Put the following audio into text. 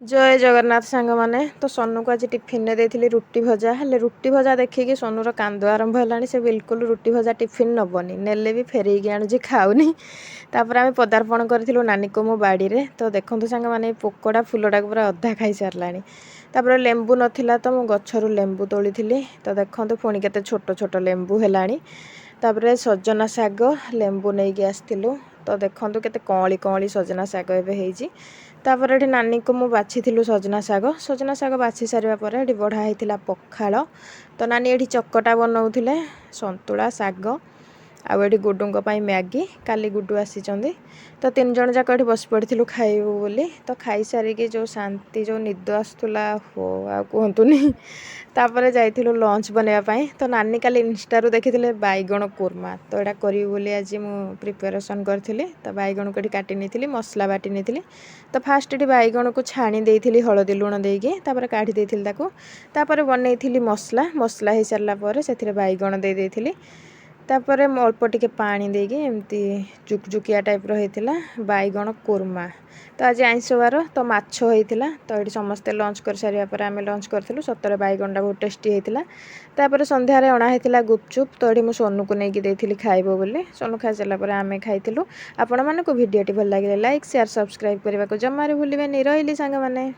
ଜୟ ଜଗନ୍ନାଥ ସାଙ୍ଗମାନେ। ତ ସୋନୁକୁ ଆଜି ଟିଫିନରେ ଦେଇଥିଲି ରୁଟି ଭଜା। ହେଲେ ରୁଟି ଭଜା ଦେଖିକି ସୋନୁର କାନ୍ଦ ଆରମ୍ଭ ହେଲାଣି। ସେ ବିଲକୁଲ ରୁଟି ଭଜା ଟିଫିନ୍ ନେବନି, ନେଲେ ବି ଫେରେଇକି ଆଣୁଛି, ଖାଉନି। ତାପରେ ଆମେ ପଦାର୍ପଣ କରିଥିଲୁ ନାନୀକୁ ମୋ ବାଡ଼ିରେ। ତ ଦେଖନ୍ତୁ ସାଙ୍ଗମାନେ, ଏଇ ପୋକଡ଼ା ଫୁଲଟାକୁ ପୁରା ଅଧା ଖାଇସାରିଲାଣି। ତାପରେ ଲେମ୍ବୁ ନଥିଲା, ତ ମୁଁ ଗଛରୁ ଲେମ୍ବୁ ତୋଳିଥିଲି। ତ ଦେଖନ୍ତୁ, ପୁଣି କେତେ ଛୋଟ ଛୋଟ ଲେମ୍ବୁ ହେଲାଣି। ତାପରେ ସଜନା ଶାଗ ଲେମ୍ବୁ ନେଇକି ଆସିଥିଲୁ। ତ ଦେଖନ୍ତୁ, କେତେ କଅଁଳି କଅଁଳି ସଜନା ଶାଗ ଏବେ ହେଇଛି। ତାପରେ ଏଠି ନାନୀକୁ ମୁଁ ବାଛିଥିଲୁ ସଜନା ଶାଗ। ସଜନା ଶାଗ ବାଛି ସାରିବା ପରେ ଏଠି ବଢ଼ା ହେଇଥିଲା ପଖାଳ। ତ ନାନୀ ଏଠି ଚକଟା ବନଉଥିଲେ, ସନ୍ତୁଳା, ଶାଗ, ଆଉ ଏଠି ଗୁଡୁଙ୍କ ପାଇଁ ମ୍ୟାଗି। କାଲି ଗୁଡୁ ଆସିଛନ୍ତି। ତ ତିନି ଜଣ ଯାକ ଏଠି ବସି ପଡ଼ିଥିଲୁ ଖାଇବୁ ବୋଲି। ତ ଖାଇସାରିକି ଯେଉଁ ଶାନ୍ତି, ଯେଉଁ ନିଦ ଆସୁଥିଲା, ହୋ ଆଉ କୁହନ୍ତୁନି। ତାପରେ ଯାଇଥିଲୁ ଲଞ୍ଚ ବନେଇବା ପାଇଁ। ତ ନାନୀ କାଲି ଇନଷ୍ଟାରୁ ଦେଖିଥିଲେ ବାଇଗଣ କୋରମା, ତ ଏଇଟା କରିବି ବୋଲି ଆଜି ମୁଁ ପ୍ରିପାରେସନ୍ କରିଥିଲି। ତ ବାଇଗଣକୁ ଏଠି କାଟି ନେଇଥିଲି, ମସଲା ବାଟି ନେଇଥିଲି। ତ ଫାଷ୍ଟ ଏଠି ବାଇଗଣକୁ ଛାଣି ଦେଇଥିଲି ହଳଦୀ ଲୁଣ ଦେଇକି, ତାପରେ କାଢ଼ି ଦେଇଥିଲି ତାକୁ। ତାପରେ ବନେଇଥିଲି ମସଲା। ମସଲା ହେଇସାରିଲା ପରେ ସେଥିରେ ବାଇଗଣ ଦେଇ ଦେଇଥିଲି। ତାପରେ ମୁଁ ଅଳ୍ପ ଟିକେ ପାଣି ଦେଇକି ଏମିତି ଜୁକଜୁକିଆ ଟାଇପ୍ର ହେଇଥିଲା ବାଇଗଣ କୋରମା। ତ ଆଜି ଆଇଁଷ ବାର, ତ ମାଛ ହେଇଥିଲା। ତ ଏଠି ସମସ୍ତେ ଲଞ୍ଚ କରିସାରିବା ପରେ ଆମେ ଲଞ୍ଚ କରିଥିଲୁ। ସତରେ ବାଇଗଣଟା ବହୁତ ଟେଷ୍ଟି ହେଇଥିଲା। ତାପରେ ସନ୍ଧ୍ୟାରେ ଅଣା ହେଇଥିଲା ଗୁପଚୁପ୍। ତ ଏଠି ମୁଁ ସୋନୁକୁ ନେଇକି ଦେଇଥିଲି ଖାଇବ ବୋଲି। ସୋନୁ ଖାଇସାରିଲା ପରେ ଆମେ ଖାଇଥିଲୁ। ଆପଣମାନଙ୍କୁ ଭିଡ଼ିଓଟି ଭଲ ଲାଗିଲେ ଲାଇକ୍, ସେୟାର, ସବସ୍କ୍ରାଇବ୍ କରିବାକୁ ଜମାରୁ ଭୁଲିବେନି। ରହିଲି ସାଙ୍ଗମାନେ।